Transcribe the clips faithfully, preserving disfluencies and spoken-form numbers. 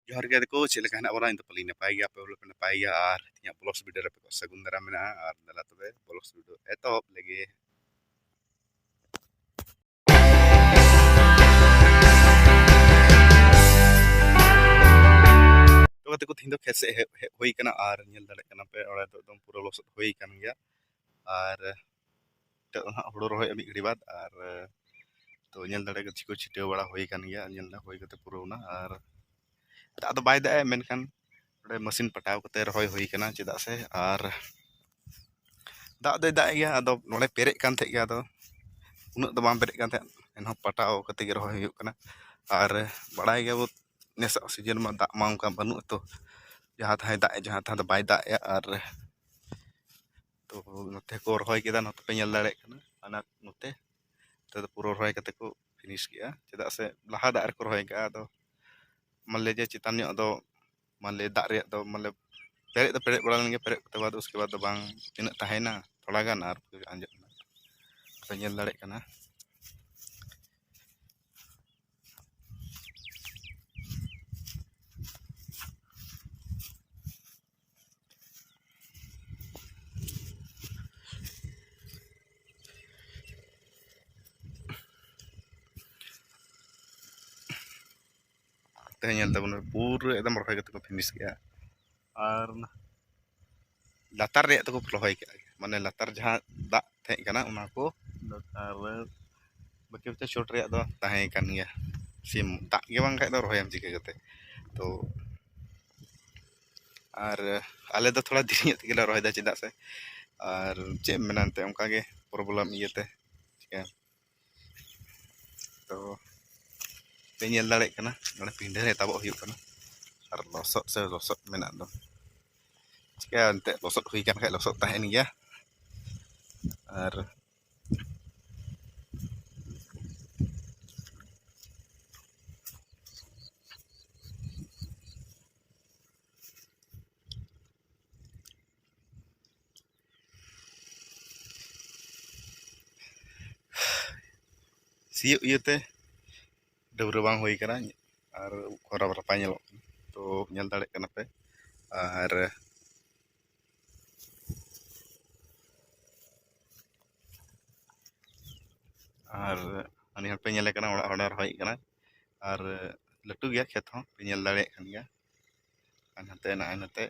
ᱡᱚᱦᱟᱨ ᱜᱮ ᱜᱟᱛᱮ ᱠᱚ, ᱪᱮᱫ ᱞᱮᱠᱟ ᱦᱮᱱᱟᱜ ᱵᱚᱱᱟ? ᱤᱧ ᱫᱚ ᱯᱟᱞᱮᱧ ᱱᱟᱯᱟᱭ ᱜᱮᱭᱟ, ᱟᱯᱮ ᱦᱚᱸ ᱯᱮ ᱱᱟᱯᱟᱭ ᱜᱮᱭᱟ᱾ ᱟᱨ ᱛᱮᱦᱮᱧᱟᱜ vlogs video ᱨᱮ ᱟᱯᱮ ᱠᱚ ᱥᱟᱹᱜᱩᱱ ᱫᱟᱨᱟᱢ ᱢᱮᱱᱟᱜᱼᱟ᱾ ᱟᱨ ᱫᱮᱞᱟ ᱛᱚᱵᱮ vlogs video ᱮᱛᱚᱦᱚᱵ ᱞᱮᱜᱮ᱾ ᱛᱚ ᱜᱟᱛᱮ ᱠᱚ, ᱛᱮᱦᱮᱧ ᱫᱚ ᱠᱷᱮᱛ ᱥᱮᱫ ᱦᱮᱡ, ᱦᱮᱡ ᱦᱩᱭ ᱠᱟᱱᱟ᱾ ᱟᱨ ᱧᱮᱞ ᱫᱟᱲᱮᱭᱟᱜ ᱠᱟᱱᱟ ᱯᱮ, ᱚᱸᱰᱮ ᱫᱚ ᱮᱠᱫᱚᱢ ᱯᱩᱨᱟᱹ ᱞᱚᱥᱚᱫ ᱦᱩᱭ ᱠᱟᱱ ᱜᱮᱭᱟ᱾ ᱟᱨ ᱱᱤᱛᱚᱜ ᱫᱚ ᱦᱟᱸᱜ ᱦᱩᱲᱩ ᱨᱚᱦᱚᱭ ᱢᱤᱫ ᱜᱷᱟᱹᱲᱤ ᱵᱟᱫ᱾ ᱟᱨ ᱛᱚ ᱧᱮᱞ ᱫᱟᱲᱮ ᱜᱟᱹᱪᱷᱤ ᱠᱚ ᱪᱷᱤᱴᱟᱹᱣ ᱵᱟᱲᱟ ᱦᱩᱭ ᱠᱟᱱ ᱜᱮᱭᱟ, ᱧᱮᱞ ᱫᱟ ᱦᱩᱭ ᱠᱟᱛᱮ ᱯᱩᱨᱟᱹᱣ ᱱᱟ᱾ ᱟᱨ ᱫᱟᱜ ᱫᱚ ᱵᱟᱭ ᱫᱟᱜ ᱮᱫ, ᱢᱮᱱᱠᱷᱟᱱ ᱱᱚᱰᱮ ᱢᱮᱥᱤᱱ ᱯᱟᱴᱟᱣ ᱠᱟᱛᱮ ᱨᱚᱦᱚᱭ ᱦᱩᱭ ᱠᱟᱱᱟ᱾ ᱪᱮᱫᱟᱜ ᱥᱮ ᱟᱨ ᱫᱟᱜ ᱫᱚᱭ ᱫᱟᱜ ᱮᱫ ᱜᱮᱭᱟ, ᱟᱫᱚ ᱱᱚᱰᱮ ᱯᱮᱨᱮᱡ ᱠᱟᱱ ᱛᱟᱦᱮᱸᱫ ᱜᱮᱭᱟ, ᱟᱫᱚ ᱩᱱᱟᱹᱜ ᱫᱚ ᱵᱟᱝ ᱯᱮᱨᱮᱡ ᱠᱟᱱ ᱛᱟᱦᱮᱸᱫ, ᱮᱱᱦᱚᱸ ᱯᱟᱴᱟᱣ ᱠᱟᱛᱮ ᱜᱮ ᱨᱚᱦᱚᱭ ᱦᱩᱭᱩᱜ ᱠᱟᱱᱟ᱾ ᱟᱨ ᱵᱟᱲᱟᱭ ᱜᱮᱭᱟᱵᱚ ᱱᱮᱥᱟᱜ ᱥᱤᱡᱤᱱ ᱢᱟ ᱫᱟᱜ ᱢᱟ ᱚᱱᱠᱟ ᱵᱟᱹᱱᱩᱜ ᱟᱛᱚ, ᱡᱟᱦᱟᱸ ᱛᱟᱦᱟᱸᱭ ᱫᱟᱜ ᱮᱫ, ᱡᱟᱦᱟᱸ ᱛᱟᱦᱟᱸ ᱫᱚ ᱵᱟᱭ ᱫᱟᱜ ᱮᱫᱼᱟ᱾ ᱟᱨ ᱛᱚ ᱱᱚᱛᱮ ᱠᱚ ᱨᱚᱦᱚᱭ ᱠᱮᱫᱟ, ᱱᱚᱛᱮ ᱯᱮ ᱧᱮᱞ ᱫᱟᱲᱮᱭᱟᱜ ᱠᱟᱱᱟ᱾ ᱟᱨ ᱱᱚᱛᱮ, ᱱᱚᱛᱮ ᱫᱚ ᱯᱩᱨᱟᱹ ᱨᱚᱦᱚᱭ ᱠᱟᱛᱮ ᱠᱚ ᱯᱷᱤᱱᱤᱥ ᱠᱮᱜᱼᱟ, ᱪᱮᱫᱟᱜ ᱥᱮ ᱞᱟᱦᱟ ᱫᱟᱜ ᱨᱮᱠᱚ ᱨᱚᱦᱚᱭ ᱠᱟᱜᱼᱟ᱾ ᱟᱫᱚ ᱢᱟᱱ ᱞᱮ ᱡᱮ ᱪᱮᱛᱟᱱ ᱧᱚᱜ ᱫᱚ, ᱢᱟᱱ ᱞᱮ ᱫᱟᱜ ᱨᱮᱭᱟᱜ ᱫᱚ, ᱢᱟᱱ ᱞᱮ ᱯᱮᱨᱮᱡ ᱫᱚ ᱯᱮᱨᱮᱡ ᱵᱟᱲᱟ ᱞᱮᱱ ᱜᱮᱭᱟ, ᱯᱮᱨᱮᱡ ᱠᱟᱛᱮ ᱵᱟᱫ ᱩᱥᱠᱮ ᱵᱟᱫ ᱫᱚ ᱵᱟᱝ, ᱛᱤᱱᱟᱹᱜ ᱛᱟᱦᱮᱸᱭᱮᱱᱟ ᱛᱷᱚᱲᱟ ᱜᱟᱱ ᱟᱨ ᱯᱷᱤᱨ ᱟᱸᱡᱮᱫ ᱮᱱᱟ᱾ ᱯᱮ ᱧᱮᱞ ᱫᱟᱲᱮᱭᱟᱜ ᱠᱟᱱᱟ᱾ ᱛᱮᱦᱮᱧ ᱧᱮᱞ ᱛᱟᱵᱚᱱ ᱯᱩᱨᱟᱹ ᱮᱠᱫᱚᱢ ᱨᱚᱦᱚᱭ ᱠᱟᱛᱮ ᱠᱚ ᱯᱷᱤᱱᱤᱥ ᱠᱮᱜᱼᱟ᱾ ᱟᱨ ᱞᱟᱛᱟᱨ ᱨᱮᱭᱟᱜ ᱫᱚᱠᱚ ᱨᱚᱦᱚᱭ ᱠᱮᱜᱼᱟ, ᱢᱟᱱᱮ ᱞᱟᱛᱟᱨ ᱡᱟᱦᱟᱸ ᱫᱟᱜ ᱛᱟᱦᱮᱸ ᱠᱟᱱᱟ ᱚᱱᱟ ᱠᱚ, ᱟᱨ ᱵᱟᱹᱠᱤ ᱵᱟᱪᱷᱟ ᱪᱚᱴ ᱨᱮᱭᱟᱜ ᱫᱚ ᱛᱟᱦᱮᱸ ᱠᱟᱱ ᱜᱮᱭᱟ᱾ ᱥᱤᱢ ᱫᱟᱜ ᱜᱮ ᱵᱟᱝ ᱠᱷᱟᱡ ᱫᱚ ᱨᱚᱦᱚᱭᱟᱢ ᱪᱤᱠᱟᱹ ᱠᱟᱛᱮ? ᱛᱚ ᱟᱨ ᱟᱞᱮ ᱫᱚ ᱛᱷᱚᱲᱟ ᱫᱮᱨᱤ ᱧᱚᱜ ᱛᱮᱜᱮ ᱞᱮ ᱨᱚᱦᱚᱭᱮᱫᱟ, ᱪᱮᱫᱟᱜ ᱥᱮ ᱟᱨ ᱪᱮᱫ ᱮᱢ ᱢᱮᱱᱟ, ᱮᱱᱛᱮ ᱚᱱᱠᱟ ᱜᱮ ᱯᱨᱚᱵᱞᱮᱢ ᱤᱭᱟᱹᱛᱮ᱾ ᱪᱤᱠᱟᱹᱭᱟᱢ? ᱛᱚ ᱯᱮ ᱧᱮᱞ ᱫᱟᱲᱮᱭᱟᱜ ᱠᱟᱱᱟ, ᱱᱚᱰᱮ ᱯᱤᱸᱰᱟᱹ ᱨᱮ ᱛᱟᱵᱚᱜ ᱦᱩᱭᱩᱜ ᱠᱟᱱᱟ᱾ ᱟᱨ ᱞᱚᱥᱚᱫ ᱥᱮ ᱞᱚᱥᱚᱫ ᱢᱮᱱᱟᱜ ᱫᱚ, ᱪᱤᱠᱟᱹᱭᱟ ᱮᱱᱛᱮᱫ, ᱞᱚᱥᱚᱫ ᱦᱩᱭ ᱠᱟᱱ ᱠᱷᱟᱡ ᱞᱚᱥᱚᱫ ᱛᱟᱦᱮᱱ ᱜᱮᱭᱟ᱾ ᱟᱨ ᱥᱤᱭᱳᱜ ᱤᱭᱟᱹᱛᱮ ᱰᱟᱹᱵᱽᱨᱟᱹ ᱵᱟᱝ ᱦᱩᱭ ᱠᱟᱱᱟ ᱟᱨ ᱩᱵ ᱠᱚ ᱨᱟᱯᱟᱭ ᱧᱮᱞᱚᱜ ᱠᱟᱱᱟ᱾ ᱧᱮᱞ ᱫᱟᱲᱮᱭᱟᱜ ᱠᱟᱱᱟ ᱯᱮ᱾ ᱟᱨ ᱟᱨ ᱱᱤᱦᱟᱨ ᱯᱮ ᱧᱮᱞᱮ ᱠᱟᱱᱟ, ᱚᱲᱟᱜ ᱦᱚᱲᱮ ᱨᱚᱦᱚᱭᱮᱫ ᱠᱟᱱᱟ᱾ ᱟᱨ ᱞᱟᱹᱴᱩ ᱜᱮᱭᱟ ᱠᱷᱮᱛ ᱦᱚᱸ, ᱯᱮ ᱧᱮᱞ ᱫᱟᱲᱮᱭᱟᱜ ᱠᱟᱱ ᱜᱮᱭᱟ᱾ ᱟᱨ ᱱᱚᱛᱮ ᱱᱚᱜᱼᱚᱭ ᱱᱚᱛᱮ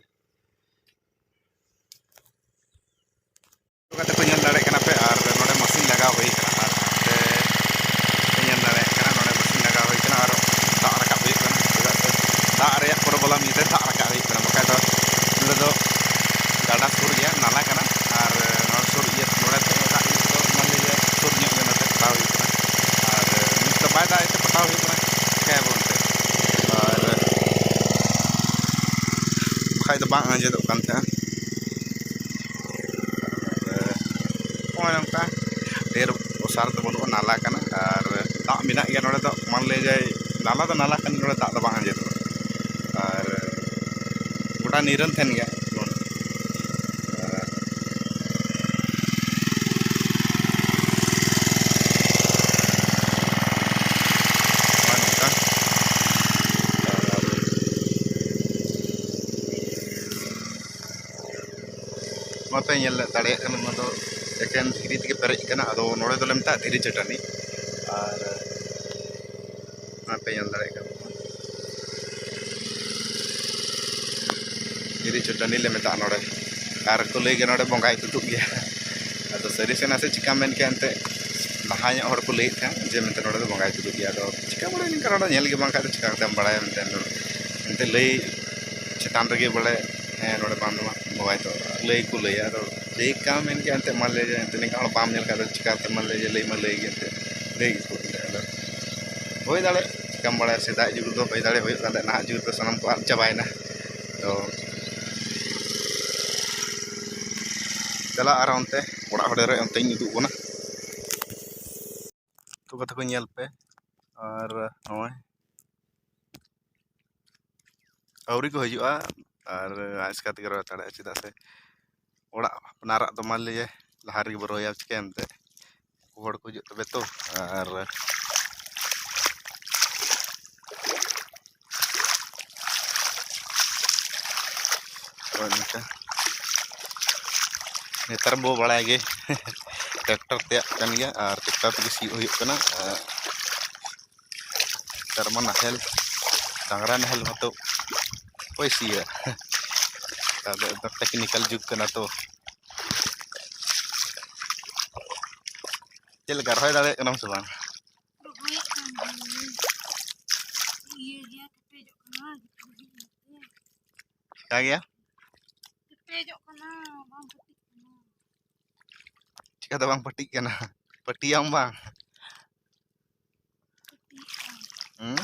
ᱠᱟᱛᱮ ᱠᱚ ᱧᱮᱞ ᱫᱟᱲᱮᱭᱟᱜ ᱠᱟᱱᱟ ᱯᱮ᱾ ᱟᱨ ᱱᱚᱰᱮ ᱢᱮᱥᱤᱱ ᱞᱟᱜᱟᱣ ᱦᱩᱭ ᱠᱟᱱᱟ, ᱟᱨ ᱱᱚᱛᱮ ᱯᱮ ᱧᱮᱞ ᱫᱟᱲᱮᱭᱟᱜ ᱠᱟᱱᱟ, ᱱᱚᱰᱮ ᱢᱮᱥᱤᱱ ᱞᱟᱜᱟᱣ ᱦᱩᱭ ᱠᱟᱱᱟ᱾ ᱟᱨ ᱫᱟᱜ ᱨᱟᱠᱟᱵ ᱦᱩᱭᱩᱜ ᱠᱟᱱᱟ, ᱪᱮᱫᱟᱜ ᱥᱮ ᱫᱟᱜ ᱨᱮᱭᱟᱜ ᱯᱨᱚᱵᱞᱮᱢ ᱤᱭᱟᱹᱛᱮ ᱫᱟᱜ ᱨᱟᱠᱟᱵ ᱦᱩᱭᱩᱜ ᱠᱟᱱᱟ, ᱵᱟᱠᱷᱟᱡ ᱫᱚ ᱱᱚᱰᱮ ᱫᱚ ᱜᱟᱰᱟ ᱥᱩᱨ ᱜᱮᱭᱟ, ᱱᱟᱞᱟ ᱠᱟᱱᱟ᱾ ᱟᱨ ᱱᱚᱣᱟ ᱥᱩᱨ ᱤᱭᱟᱹ ᱱᱚᱰᱮ ᱫᱚ ᱫᱟᱜ ᱤᱭᱟᱹ ᱫᱚ ᱢᱟᱱᱮ ᱤᱭᱟᱹ ᱥᱩᱨ ᱧᱚᱜ ᱜᱮ ᱱᱚᱛᱮ ᱦᱟᱛᱟᱣ ᱦᱩᱭᱩᱜ ᱠᱟᱱᱟ᱾ ᱟᱨ ᱱᱤᱛ ᱫᱚ ᱵᱟᱭ ᱫᱟᱜ ᱮᱫ ᱛᱮ ᱯᱟᱴᱟᱣ ᱦᱩᱭᱩᱜ ᱠᱟᱱᱟ, ᱪᱤᱠᱟᱹᱭᱟᱵᱚᱱ ᱮᱱᱛᱮ? ᱟᱨ ᱵᱟᱠᱷᱟᱡ ᱫᱚ ᱵᱟᱝ ᱟᱸᱡᱮᱫᱚᱜ ᱠᱟᱱ ᱛᱟᱦᱮᱸᱜᱼᱟ᱾ ᱟᱨ ᱱᱚᱜᱼᱚᱭ ᱱᱚᱝᱠᱟ ᱰᱷᱮᱨ ᱚᱥᱟᱨ ᱫᱚ ᱵᱟᱹᱱᱩᱜᱼᱟ, ᱱᱟᱞᱟ ᱠᱟᱱᱟ᱾ ᱟᱨ ᱫᱟᱜ ᱢᱮᱱᱟᱜ ᱜᱮᱭᱟ ᱱᱚᱰᱮ ᱫᱚ, ᱢᱟᱱ ᱞᱮ ᱡᱟᱭ ᱱᱟᱞᱟ ᱫᱚ ᱱᱟᱞᱟ ᱠᱟᱱᱟ, ᱱᱚᱰᱮ ᱫᱟᱜ ᱫᱚ ᱵᱟᱝ ᱟᱸᱡᱮᱫᱚᱜᱼᱟ᱾ ᱟᱨ ᱜᱚᱴᱟ ᱱᱤᱨᱟᱹᱱ ᱛᱟᱦᱮᱱ ᱜᱮᱭᱟ᱾ ᱟᱨ ᱱᱚᱜᱼᱚᱭ ᱱᱚᱝᱠᱟ᱾ ᱟᱨ ᱱᱚᱛᱮ ᱧᱮᱞ ᱫᱟᱲᱮᱭᱟᱜ ᱠᱟᱱᱟ, ᱱᱚᱣᱟ ᱫᱚ ᱮᱠᱮᱱ ᱫᱷᱤᱨᱤ ᱛᱮᱜᱮ ᱯᱮᱨᱮᱡ ᱠᱟᱱᱟ᱾ ᱟᱫᱚ ᱱᱚᱰᱮ ᱫᱚᱞᱮ ᱢᱮᱛᱟᱜᱼᱟ ᱫᱷᱤᱨᱤ ᱪᱟᱹᱴᱟᱹᱱᱤ᱾ ᱟᱨ ᱱᱚᱛᱮ ᱧᱮᱞ ᱫᱟᱲᱮᱭᱟᱜ ᱠᱟᱱᱟ, ᱫᱷᱤᱨᱤ ᱪᱟᱹᱴᱟᱹᱱᱤ ᱞᱮ ᱢᱮᱛᱟᱜᱼᱟ ᱱᱚᱰᱮ᱾ ᱟᱨ ᱠᱚ ᱞᱟᱹᱭ ᱜᱮᱭᱟ ᱱᱚᱰᱮ ᱵᱚᱸᱜᱟᱭ ᱛᱩᱫᱩᱜ ᱜᱮᱭᱟ᱾ ᱟᱫᱚ ᱥᱟᱹᱨᱤ ᱥᱮ ᱱᱟᱥᱮ ᱪᱤᱠᱟᱹ ᱢᱮᱱ ᱠᱮᱭᱟ ᱮᱱᱛᱮᱫ, ᱞᱟᱦᱟ ᱧᱚᱜ ᱦᱚᱲ ᱠᱚ ᱞᱟᱹᱭᱮᱫ ᱛᱟᱦᱮᱸᱫ ᱡᱮ ᱢᱮᱱᱛᱮ ᱱᱚᱰᱮ ᱫᱚ ᱵᱚᱸᱜᱟᱭ ᱛᱩᱫᱩᱜ ᱜᱮᱭᱟ᱾ ᱟᱫᱚ ᱪᱤᱠᱟᱹ ᱵᱟᱲᱟᱭ ᱱᱤᱝᱠᱟ ᱱᱚᱰᱮ ᱧᱮᱞ ᱜᱮ ᱵᱟᱝ ᱠᱷᱟᱡ ᱫᱚ ᱪᱤᱠᱟᱹ ᱠᱟᱛᱮᱢ ᱵᱟᱲᱟᱭᱟ ᱢᱮᱱᱛᱮ? ᱮᱱᱛᱮ ᱞᱟᱹᱭ ᱪᱮᱛᱟᱱ ᱨᱮᱜᱮ ᱵᱚᱞᱮ, ᱦᱮᱸ, ᱱᱚᱰᱮ ᱵᱟᱝ ᱫᱚ ᱵᱟᱝ, ᱵᱚᱸᱜᱟᱭ ᱛᱚ ᱞᱟᱹᱭ ᱠᱚ ᱞᱟᱹᱭᱟ᱾ ᱟᱫᱚ ᱞᱟᱹᱭ ᱠᱟᱢ ᱢᱮᱱ ᱠᱮᱭᱟ ᱮᱱᱛᱮᱫ, ᱢᱟ ᱞᱟᱹᱭ ᱡᱮ ᱮᱱᱛᱮᱫ ᱱᱤᱝᱠᱟ ᱦᱚᱲ ᱵᱟᱢ ᱧᱮᱞ ᱠᱷᱟᱡ ᱫᱚ ᱪᱤᱠᱟᱹᱛᱮ, ᱢᱟ ᱞᱟᱹᱭ ᱡᱮ ᱞᱟᱹᱭ ᱢᱟ ᱞᱟᱹᱭ ᱜᱮ ᱮᱱᱛᱮᱫ, ᱞᱟᱹᱭ ᱜᱮᱠᱚ ᱮᱱᱛᱮᱫ᱾ ᱟᱫᱚ ᱦᱩᱭ ᱫᱟᱲᱮᱭᱟᱜ, ᱪᱤᱠᱟᱢ ᱵᱟᱲᱟᱭᱟ, ᱥᱮᱫᱟᱭ ᱡᱩᱜᱽ ᱨᱮᱫᱚ ᱦᱩᱭ ᱫᱟᱲᱮ ᱦᱩᱭᱩᱜ ᱠᱟᱱ ᱛᱟᱦᱮᱸᱫ, ᱱᱟᱦᱟᱜ ᱡᱩᱜᱽ ᱨᱮᱫᱚ ᱥᱟᱱᱟᱢ ᱠᱚ ᱟᱫ ᱪᱟᱵᱟᱭᱮᱱᱟ᱾ ᱛᱚ ᱪᱟᱞᱟᱜ ᱟᱨ ᱚᱱᱛᱮ ᱚᱲᱟᱜ ᱦᱚᱲ ᱨᱮ ᱚᱱᱛᱮᱧ ᱩᱫᱩᱜ ᱵᱚᱱᱟ᱾ ᱛᱚ ᱠᱟᱛᱷᱟ ᱠᱚ ᱧᱮᱞ ᱯᱮ, ᱟᱨ ᱱᱚᱜᱼᱚᱭ ᱟᱹᱣᱨᱤ ᱠᱚ ᱦᱤᱡᱩᱜᱼᱟ᱾ ᱟᱨ ᱟᱡ ᱮᱥᱠᱟᱨ ᱛᱮᱜᱮ ᱨᱚᱦᱚᱭ ᱦᱟᱛᱟᱲᱮᱜᱼᱟ, ᱪᱮᱫᱟᱜ ᱥᱮ ᱚᱲᱟᱜ ᱟᱯᱱᱟᱨᱟᱜ ᱫᱚ ᱢᱟᱱ ᱞᱤᱭᱮ ᱞᱟᱦᱟ ᱨᱮᱜᱮ ᱵᱚ ᱨᱚᱦᱚᱭᱟ, ᱪᱤᱠᱟᱹᱭᱟᱢ ᱮᱱᱛᱮᱫ? ᱩᱱᱠᱩ ᱦᱚᱲ ᱠᱚ ᱦᱤᱡᱩᱜ ᱛᱚᱵᱮ ᱛᱚ᱾ ᱟᱨ ᱦᱳᱭ ᱱᱚᱝᱠᱟ᱾ ᱱᱮᱛᱟᱨ ᱵᱚ ᱵᱟᱲᱟᱭ ᱜᱮ ᱴᱨᱟᱠᱴᱟᱨ ᱛᱮᱭᱟᱜ ᱠᱟᱱ ᱜᱮᱭᱟ ᱟᱨ ᱴᱨᱟᱠᱴᱟᱨ ᱛᱮᱜᱮ ᱥᱤᱭᱳᱜ ᱦᱩᱭᱩᱜ ᱠᱟᱱᱟ᱾ ᱟᱨ ᱱᱮᱛᱟᱨ ᱢᱟ ᱱᱟᱦᱮᱞ, ᱰᱟᱝᱨᱟ ᱱᱟᱦᱮᱞ ᱢᱟᱛᱚ ᱚᱠᱚᱭ ᱥᱤᱭᱟ? ᱱᱮᱛᱟᱨ ᱫᱚ ᱮᱠᱫᱚᱢ ᱴᱮᱠᱱᱤᱠᱮᱞ ᱡᱩᱜᱽ ᱠᱟᱱᱟ ᱛᱚ᱾ ᱪᱮᱫ ᱞᱮᱠᱟ, ᱨᱚᱦᱚᱭ ᱫᱟᱲᱮᱭᱟᱜ ᱠᱟᱱᱟᱢ ᱥᱮ ᱵᱟᱝ? ᱨᱚᱦᱚᱭᱮᱫ ᱠᱟᱱ ᱜᱤᱭᱟᱹᱧ᱾ ᱤᱭᱟᱹ ᱜᱮᱭᱟ, ᱠᱮᱴᱮᱡᱚᱜ ᱠᱟᱱᱟ᱾ ᱪᱤᱠᱟ ᱜᱮᱭᱟ? ᱠᱮᱴᱮᱡᱚᱜ ᱠᱟᱱᱟ, ᱵᱟᱝ ᱯᱟᱹᱴᱤᱜ ᱠᱟᱱᱟ᱾ ᱪᱤᱠᱟ ᱫᱚ ᱵᱟᱝ ᱯᱟᱹᱴᱤᱜ ᱠᱟᱱᱟ? ᱯᱟᱹᱴᱤᱭᱟᱢ ᱵᱟᱝ? ᱯᱟᱹᱴᱤᱜ ᱠᱟᱱᱟ᱾ ᱦᱩᱸ?